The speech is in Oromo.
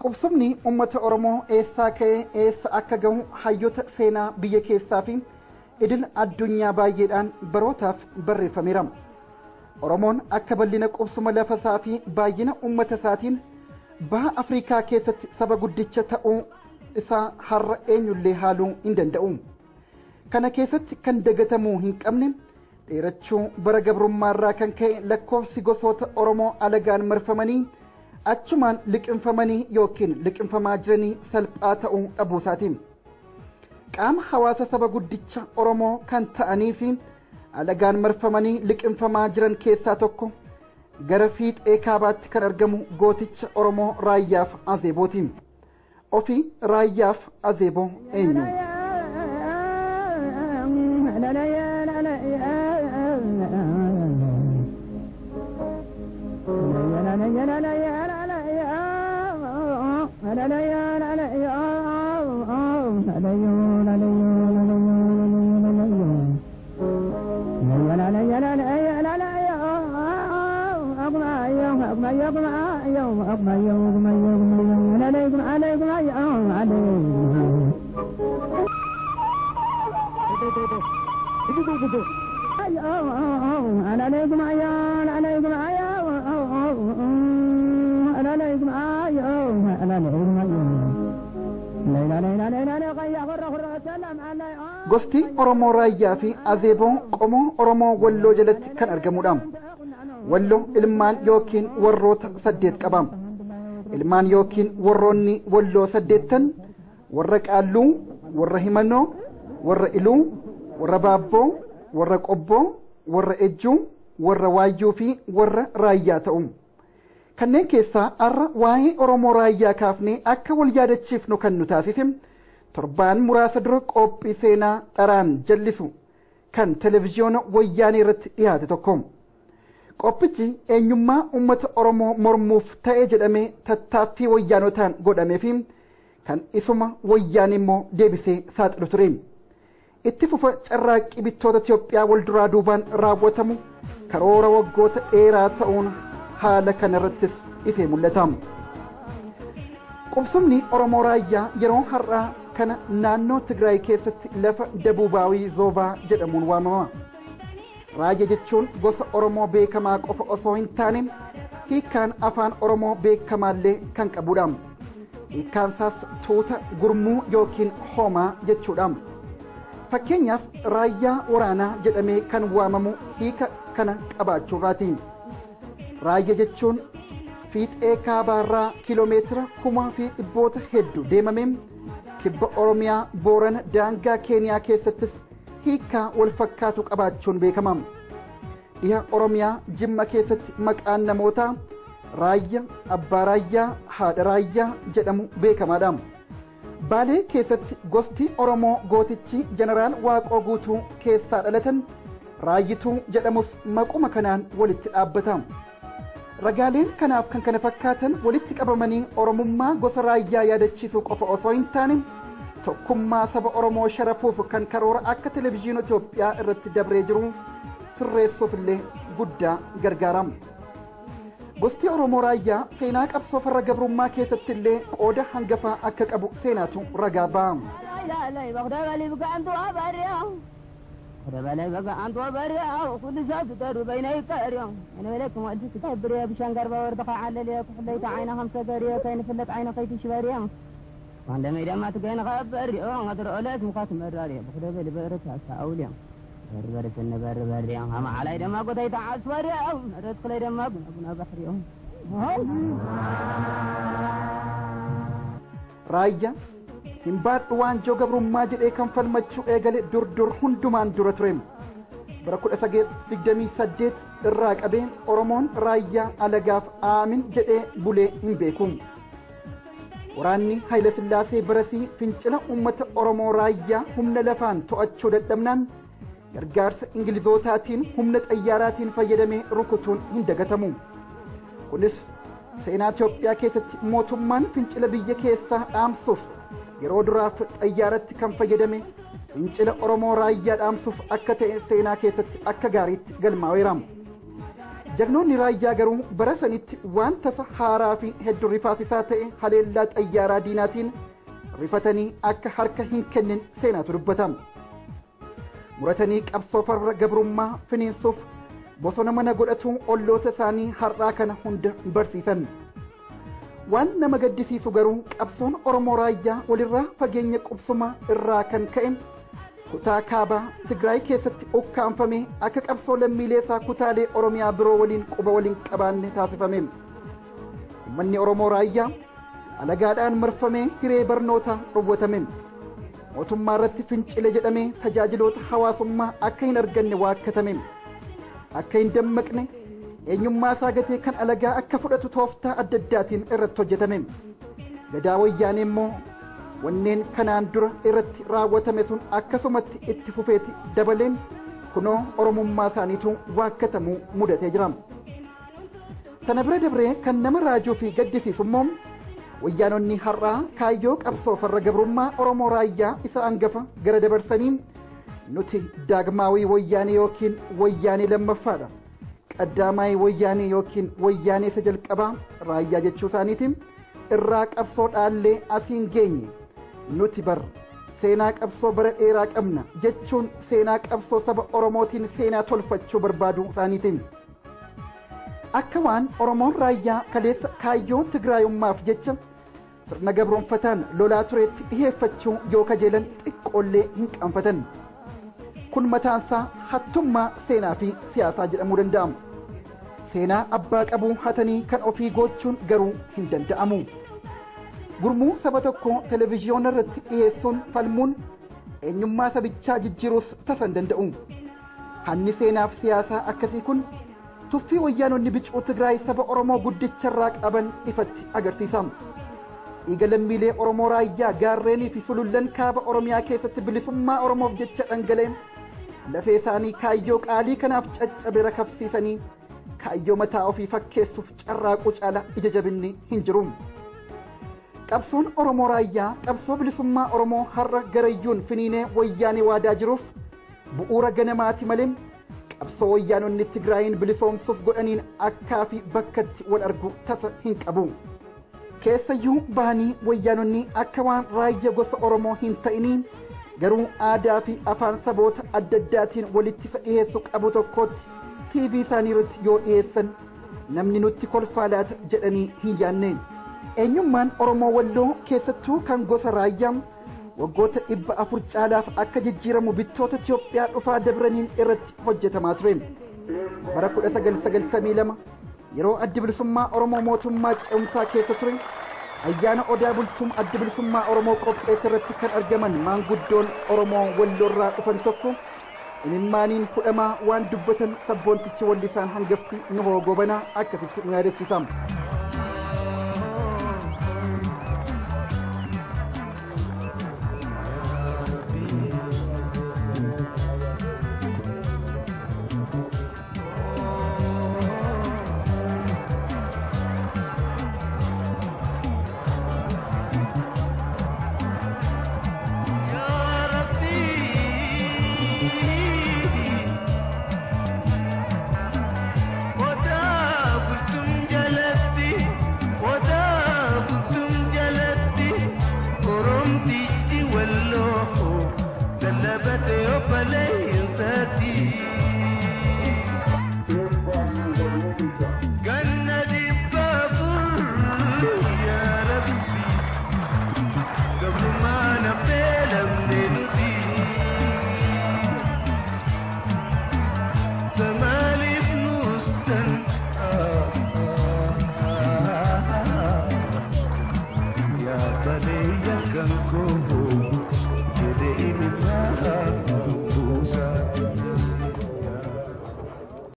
Qubsumni uummata Oromoo eessaa ka'ee eessa akka gahu hayyoota seenaa biyya keessaa fi idil addunyaa baay'eedhaan barootaaf barreeffameera. Oromoon akka bal'ina qubsuma lafa isaa fi baay'ina uummata isaatiin baha Afrikaa keessatti saba guddicha ta'uu isaa har'a eenyullee haaluu hin danda'u. Kana keessatti kan dagatamuu hin qabne dheerachuu bara gabrummaarraa kan ka'e lakkoofsi gosoota Oromoo alagaan marfamanii achumaan liqinfamanii yookiin liqinfamaa jiranii salphaa ta'uu dhabuusaati. Qaama hawaasa saba guddicha Oromoo kan ta'anii fi alagaan marfamanii liqinfamaa jiran keessaa tokko gara fiixee kaabaatti kan argamu gooticha Oromoo Raayyaaf Azeebooti. Ofii Raayyaaf Azeeboo eenyu? Gosti Oromoo Raayyaa fi Azeeboo qomoo Oromoo Walloo jalatti kan argamudha. Walloo ilmaan yookiin warroota 8 qaba. Ilmaan yookiin warroonni Walloo 8 warra Qaalluu, warra Himanoo, warra Iluu, warra Baabboo, warra Qobboo, warra Ejjuu, warra Waayyuu fi warra Raayyaa ta'u. Kanneen keessaa har'a waa'ee Oromoo Raayyaa kaafnee akka wal yaadachiifnu kan nu taasise torbaan muraasa dura qophii seenaa dharaan jallisu kan televiziyoona wayyaanee irratti dhiyaate tokko. Qophichi eenyummaa uummata Oromoo mormuuf ta'e jedhamee tattaaffii wayyaanotaan godhamee fi kan isuma wayyaan immoo deebisee saaxilu ture. Itti fufa carraaqqii bittoota Itoophiyaa wal duraa duubaan raawwatamu karoora waggoota dheeraa ta'uun haala kanarrattis ifee mul'ata. Qubsumni Oromoo Raayyaa yeroo har'aa kana naannoo Tigraay keessatti lafa Dabuubaawii Zoobaa jedhamuun waamama. Raayyaa jechuun gosa Oromoo beekamaa qofa osoo hin taane hiikkaan afaan Oromoo beekamaallee kan qabudha. Hiikkaan isaas tuuta gurmuu yookiin hoomaa jechuudha. Fakkeenyaaf raayyaa waraanaa jedhamee kan waamamu hiika kana qabaachuurraati. Raayyaa jechuun fiixee kaabaarraa kiiloomeetira 1,400 hedduu deemamee kibba Oromiyaa Boorana daangaa Keeniyaa keessattis hiikaa wal fakkaatu qabaachuun beekama. Dhiha Oromiyaa Jimma keessatti maqaan namootaa Raayyaa, Abbaa Raayyaa, Haadha Raayyaa jedhamu beekamaadha. Baalee keessatti gosti Oromoo gootichi Jeneraal Waaqoo Guutuu keessaa dhalatan Raayyituu jedhamus maquma kanaan walitti dhaabbata. Ragaaleen kanaaf kan kana fakkaatan walitti qabamanii Oromummaa gosa raayyaa yaadachiisuu qofa osoo hin taane tokkummaa saba Oromoo sharafuuf kan karoora akka televiziyoona Itoophiyaa irratti dabree jiru sirreessuuf illee guddaa gargaara. Gosti Oromoo Raayyaa seenaa qabsoo farra gabrummaa keessatti illee qooda hangafaa akka qabu seenaatu ragaa ba'a. Raayyaa hin baadhu waanjoo gabrummaa jedhee kan falmachuu eegale dur dur hundumaan dura ture. Bara 1928 irraa qabee Oromoon raayyaa alagaaf aamin jedhee bulee hin beeku. Waraanni Haayile Sillaasee barasii fincila uummata Oromoo raayyaa humna lafaan to'achuu dadhabnaan gargaarsa Ingilizootaatiin humna xayyaaraatiin fayyadamee rukutuun hin dagatamu. Kunis seenaa Itoophiyaa keessatti mootummaan fincila biyya keessaa dhaamsuuf yeroo duraaf xayyaaratti kan fayyadame fincila Oromoo raayyaa dhaamsuuf akka ta'e seenaa keessatti akka gaariitti galmaa'eera. Jagnoonni raayyaa garuu bara sanitti waan tasa haaraa fi hedduu rifaasisaa ta'e haleellaa xayyaaraa diinaatiin rifatanii akka harka hin kennin seenaatu dubbatama. Muratanii qabsoo farra gabrummaa finiinsuuf bosona mana godhatu olloota isaanii har'aa kana hunda barsiisan. Waan nama gaddisiisu garuu qabsoon Oromoo raayyaa walirraa fageenya qubsuma irraa kan ka'e kutaa kaabaa Tigraay keessatti ukkaanfame akka qabsoo lammiilee isaa kutaalee Oromiyaa biroo waliin quba waliin qabaanne taasifame. Uummanni Oromoo raayyaa alagaadhaan marfamee hiree barnootaa dhowwatame. Mootummaa irratti fincile jedhamee tajaajiloota hawaasummaa akka hin arganne waakkatame. Akka hin dammaqne eenyummaa isaa gatee kan alagaa akka fudhatu tooftaa adda addaatiin irratti hojjetame. Gadaa wayyaanee immoo wanneen kanaan dura irratti raawwatame sun akkasumatti itti fufeeti dabaleen kunoo oromummaa isaaniitu waakkatamuu mudatee jira. Sana bira dabree kan nama raajuu fi gaddisiisu immoo wayyaanonni har'aa kaayyoo qabsoo farra gabrummaa Oromoo raayyaa isa hangafa gara dabarsanii nuti daagmaawii wayyaanee yookiin wayyaanee lammaffaadha. Qaddaamaayii wayyaanee yookiin wayyaanee isa jalqabaa raayyaa jechuu isaaniitiin irraa qabsoo dhaallee asiin geenye nuti bar seenaa qabsoo bara dheeraa qabna jechuun seenaa qabsoo saba Oromootiin seenaa tolfachuu barbaadu isaaniitiin. Akka waan Oromoon raayyaa kaleessa kaayyoo Tigraayummaaf jecha sirna gabroonfataan lolaa tureetti dhiheeffachuu yoo kajeelan xiqqoollee hin qaanfatan. Kun mataansaa hattummaa seenaa fi siyaasaa jedhamuu danda'ama. Seenaa abbaa qabuu hatanii kan ofii gochuun garuu hin danda'amu. Gurmuu saba tokkoo televezyiyoona irratti dhiyeessuun falmuun eenyummaa sabichaa jijjiiruus tasa hin danda'u. Hanni seenaaf siyaasaa akkasii kun tuffii wayyaanonni bicuu Tigraay saba Oromoo guddicharraa qaban ifatti agarsiisa. Dhiiga lammiilee Oromoo raayyaa gaarreenii fi sulullan kaaba Oromiyaa keessatti bilisummaa Oromoof jecha dhangala'e lafee isaanii kaayyoo qaalii kanaaf caccabe rakabsiisanii kaayyoo mataa ofii fakkeessuuf carraaquu caala ija jabinni hin jiru. Qabsoon Oromoo raayyaa qabsoo bilisummaa Oromoo har'a garayyuun finiinee wayyaanee waadaa jiruuf bu'uura ganamaati malee qabsoo wayyaanonni Tigraayin bilisoomsuuf godhaniin akkaa fi bakkatti wal argu tasa hin qabu. Keessayyuu bahanii wayyaanonni akka waan raayyaa gosa Oromoo hin ta'inii garuu aadaa fi afaan saboota adda addaatiin walitti isa dhiyeessu qabu tokkotti TV isaanii irratti yoo dhiyeessan namni nutti kolfaa laata jedhanii hin yaanne. Eenyummaan Oromoo Walloo keessattuu kan gosa raayyaa waggoota 400 caalaaf akka jijjiiramu bittoota Itoophiyaa dhufaa dabraniin irratti hojjetamaa ture. Bara 1992 yeroo addi bilisummaa Oromoo mootummaa ce'umsaa keessa ture ayyaana odaa bultuun addi bilisummaa Oromoo qopheesse irratti kan argaman maanguddoon Oromoo Walloorraa dhufan tokko imimmaaniin hudhamaa waan dubbatan sabboontichi wallisaan hangafti Nuhoo Gobanaa akkasitti nu yaadachiisa.